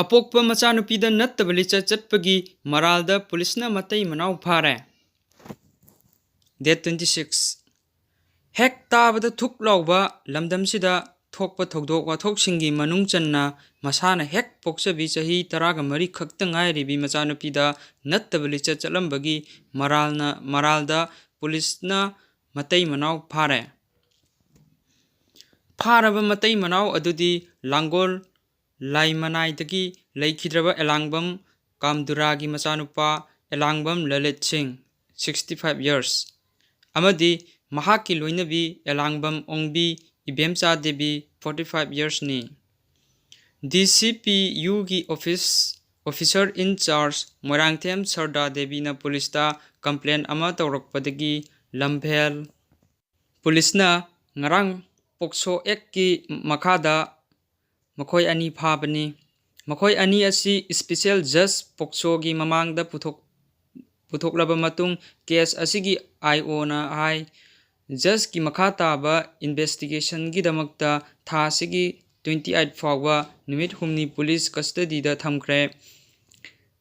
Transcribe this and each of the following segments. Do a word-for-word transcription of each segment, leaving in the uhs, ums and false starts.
ꯑꯄꯣꯛꯄ ꯃꯆꯥꯅꯨꯄꯤꯗ ꯅꯠꯇꯕ ꯂꯤꯆꯠ ꯆꯠꯄꯒꯤ ꯃꯔꯥꯜꯗ ꯄꯨꯂꯤꯁꯅ ꯃꯇꯩ ꯃꯅꯥꯎ ꯐꯥꯔꯦ꯫ Date twenty six꯫ ꯍꯦꯛ ꯇꯥꯕꯗ ꯊꯨꯛ ꯂꯥꯎꯕ ꯂꯝꯗꯝꯁꯤꯗ ꯊꯣꯛꯄ ꯊꯧꯗꯣꯛ ꯋꯥꯊꯣꯛꯁꯤꯡꯒꯤ ꯃꯅꯨꯡ ꯆꯟꯅ ꯃꯁꯥꯅ ꯍꯦꯛ ꯄꯣꯛꯆꯕꯤ ꯆꯍꯤ ꯇꯔꯥꯒ ꯃꯔꯤ ꯈꯛꯇ ꯉꯥꯏꯔꯤꯕꯤ ꯃꯆꯥꯅꯨꯄꯤꯗ ꯅꯠꯇꯕ ꯂꯤꯆꯠ ꯆꯠꯂꯝꯕꯒꯤ ꯃꯔꯥꯜꯅ, ꯃꯔꯥꯜꯗ ꯄꯨꯂꯤꯁꯅ ꯃꯇꯩ ꯃꯅꯥꯎ ꯐꯥꯔꯦ꯫ ꯐꯥꯔꯕ ꯃꯇꯩ ꯃꯅꯥꯎ ꯑꯗꯨꯗꯤ ꯂꯥꯡꯒꯣꯜ ꯂꯥꯏꯃꯅꯥꯏꯗꯒꯤ ꯂꯩꯈꯤꯗ꯭ꯔꯕ ꯑꯦꯂꯥꯡꯕꯝ ꯀꯥꯝꯗꯨꯔꯥꯒꯤ ꯃꯆꯥꯅꯨꯄꯥ ꯑꯦꯂꯥꯡꯕꯝ ꯂꯂꯤꯠ ꯁꯤꯡ, sixty five years, ꯑꯃꯗꯤ ꯃꯍꯥꯛꯀꯤ ꯂꯣꯏꯅꯕꯤ ꯑꯦꯂꯥꯡꯕꯝ ꯑꯣꯡꯕꯤ ꯏꯕꯦꯝꯆꯥ ꯗꯦꯕꯤ, forty five yearsꯅꯤ꯫ ꯗꯤ ꯁꯤ ꯄꯤ ꯌꯨꯒꯤ office, officer in charge Moirangthem ꯁꯔꯗꯥ ꯗꯦꯕꯤꯅ ꯄꯨꯂꯤꯁꯇ complaint ꯑꯃ ꯇꯧꯔꯛꯄꯗꯒꯤ ꯂꯝꯐꯦꯜ ꯄꯨꯂꯤꯁꯅ ꯉꯔꯥꯡ POCSO Actꯀꯤ ꯃꯈꯥꯗ ꯃꯈꯣꯏ ꯑꯅꯤ ꯐꯥꯕꯅꯤ꯫ ꯃꯈꯣꯏ ꯑꯅꯤ ꯑꯁꯤ special judge POCSOꯒꯤ ꯃꯃꯥꯡꯗ ꯄꯨꯊꯣꯛ-, ꯄꯨꯊꯣꯛꯂꯕ ꯃꯇꯨꯡ case ꯑꯁꯤꯒꯤ I Oꯅ ꯍꯥꯏ, judgeꯀꯤ ꯃꯈꯥ ꯇꯥꯕ investigationꯒꯤꯗꯃꯛꯇ ꯊꯥ ꯑꯁꯤꯒꯤ twenty eight ꯐꯥꯎꯕ ꯅꯨꯃꯤꯠ ꯍꯨꯝꯅꯤ ꯄꯨꯂꯤꯁ custodyꯗ ꯊꯝꯈ꯭ꯔꯦ꯫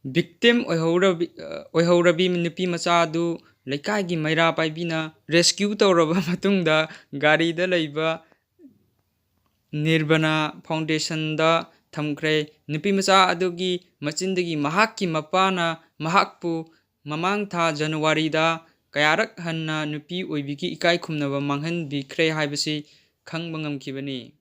Victim ꯑꯣꯏꯍꯧꯔꯕꯤ, ꯑꯣꯏꯍꯧꯔꯕꯤ ꯅꯨꯄꯤ ꯃꯆꯥ ꯑꯗꯨ ꯂꯩꯀꯥꯏꯒꯤ ꯃꯩꯔꯥ ꯄꯥꯏꯕꯤꯅ rescue ꯇꯧꯔꯕ ꯃꯇꯨꯡꯗ ꯒꯥꯔꯤꯗ ꯂꯩꯕ ꯅꯤꯔꯕꯅꯥ foundationꯗ ꯊꯝꯈ꯭ꯔꯦ꯫ ꯅꯨꯄꯤ ꯃꯆꯥ ꯑꯗꯨꯒꯤ ꯃꯆꯤꯟꯗꯒꯤ ꯃꯍꯥꯛꯀꯤ ꯃꯄꯥꯅ ꯃꯍꯥꯛꯄꯨ ꯃꯃꯥꯡ ꯊꯥ ꯖꯅꯋꯥꯔꯤꯗ ꯀꯌꯥꯔꯛ ꯍꯟꯅ ꯅꯨꯄꯤ ꯑꯣꯏꯕꯤꯒꯤ ꯏꯀꯥꯏ ꯈꯨꯝꯅꯕ ꯃꯥꯡꯍꯟꯕꯤꯈ꯭ꯔꯦ ꯍꯥꯏꯕꯁꯤ ꯈꯪꯕ ꯉꯝꯈꯤꯕꯅꯤ꯫